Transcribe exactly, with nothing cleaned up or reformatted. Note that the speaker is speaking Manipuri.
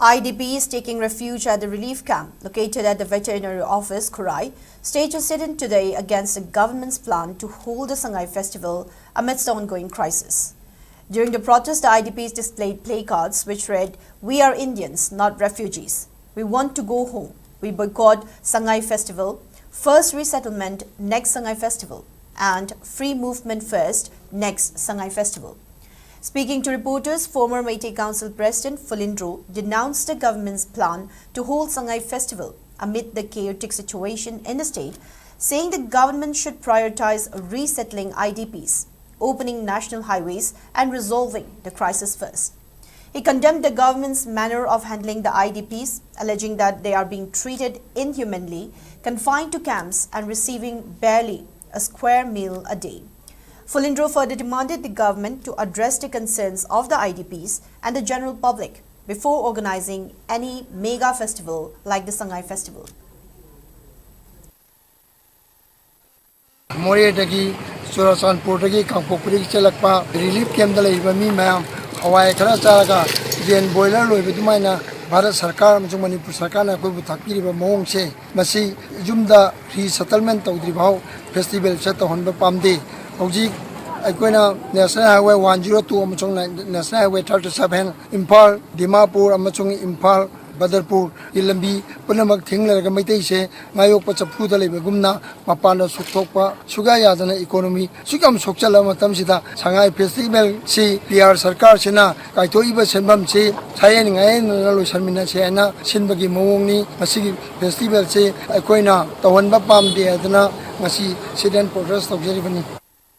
I D Ps taking refuge at the relief camp located at the Veterinary Office, Khurai, staged a sit-in today against the government's plan to hold the Sangai Festival amidst the ongoing crisis. During the protest, the I D Ps displayed placards which read, "We are Indians, not refugees. We want to go home. We boycott Sangai Festival. First resettlement, next Sangai Festival. And free movement first, next Sangai Festival." Speaking to reporters, former Meitei Council President Phulindro denounced the government's plan to hold Sangai Festival amid the chaotic situation in the state, saying the government should prioritize resettling I D Ps, opening national highways, and resolving the crisis first. He condemned the government's manner of handling the I D Ps, alleging that they are being treated inhumanely, confined to camps, and receiving barely a square meal a day. Phulindro further demanded the government to address the concerns of the I D Ps and the general public before organizing any mega festival like the Sangai Festival. ꯃꯣꯔꯦꯗꯒꯤ, ꯆꯨꯔꯥꯆꯥꯟꯄꯨꯔꯗꯒꯤ, ꯀꯥꯡꯄꯣꯛꯄꯤꯗꯒꯤ ꯆꯦꯜꯂꯛꯄ ꯔꯤꯂꯤꯐ ꯀꯦꯝꯞꯇ ꯂꯩꯔꯤꯕ ꯃꯤ ꯃꯌꯥꯝ ꯍꯋꯥꯏ ꯈꯔ ꯆꯥꯔꯒ ꯌꯦꯟ ꯕꯣꯏꯂꯔ ꯂꯣꯏꯕ ꯑꯗꯨꯃꯥꯏꯅ ꯚꯥꯔꯠ ꯁꯔꯀꯥꯔ ꯑꯃꯁꯨꯡ ꯃꯅꯤꯄꯨꯔ ꯁꯔꯀꯥꯔꯅ ꯑꯩꯈꯣꯏꯕꯨ ꯊꯥꯛꯄꯤꯔꯤꯕ ꯃꯑꯣꯡꯁꯦ, ꯃꯁꯤ ꯌꯨꯝꯗ ꯔꯤꯁꯦꯇꯜꯃꯦꯟ ꯇꯧꯗ꯭ꯔꯤ ꯐꯥꯎ ꯐꯦꯁꯇꯤꯚꯦꯜꯁꯦ ꯇꯧꯍꯟꯕ ꯄꯥꯝꯗꯦ꯫ ꯍꯧꯖꯤꯛ ꯑꯩꯈꯣꯏꯅ national highway one zero two ꯑꯃꯁꯨꯡ national highway thirty seven, Imphal, Dimapur ꯑꯃꯁꯨꯡ ꯏꯝꯐꯥꯜ ꯕꯗꯔꯄꯨꯔꯒꯤ ꯂꯝꯕꯤ ꯄꯨꯝꯅꯃꯛ ꯊꯤꯡꯂꯔꯒ ꯃꯩꯇꯩꯁꯦ ꯉꯥꯌꯣꯛꯄ ꯆꯐꯨꯗ ꯂꯩꯕꯒꯨꯝꯅ ꯃꯄꯥꯟꯗ ꯁꯣꯛꯊꯣꯛꯄ ꯁꯨꯛꯌꯥ ꯌꯥꯗꯅ ꯏꯀꯣꯅꯣꯃꯤ ꯁꯨꯛ ꯌꯥꯝ ꯁꯣꯛꯆꯜꯂꯕ ꯃꯇꯝꯁꯤꯗ ꯁꯉꯥꯏ ꯐꯦꯁꯇꯤꯚꯦꯜꯁꯤ ꯕꯤꯍꯥꯔ ꯁꯔꯀꯥꯔꯁꯤꯅ ꯀꯥꯏꯊꯣꯛꯏꯕ ꯁꯦꯟꯐꯝꯁꯤ ꯁꯥꯌꯦꯟ ꯉꯥꯌꯦꯟꯅꯅ ꯂꯣꯏꯁꯟꯃꯤꯟꯅꯁꯦ ꯍꯥꯏꯅ ꯁꯤꯟꯕꯒꯤ ꯃꯑꯣꯡꯅꯤ꯫ ꯃꯁꯤꯒꯤ ꯐꯦꯁꯇꯤꯚꯦꯜꯁꯤ ꯑꯩꯈꯣꯏꯅ ꯇꯧꯍꯟꯕ ꯄꯥꯝꯗꯦ ꯍꯥꯏꯗꯅ ꯉꯁꯤ ꯁꯤꯠ ꯑꯦꯟ ꯄ꯭ꯔꯣꯇꯦꯁ ꯇꯧꯖꯔꯤꯕꯅꯤ꯫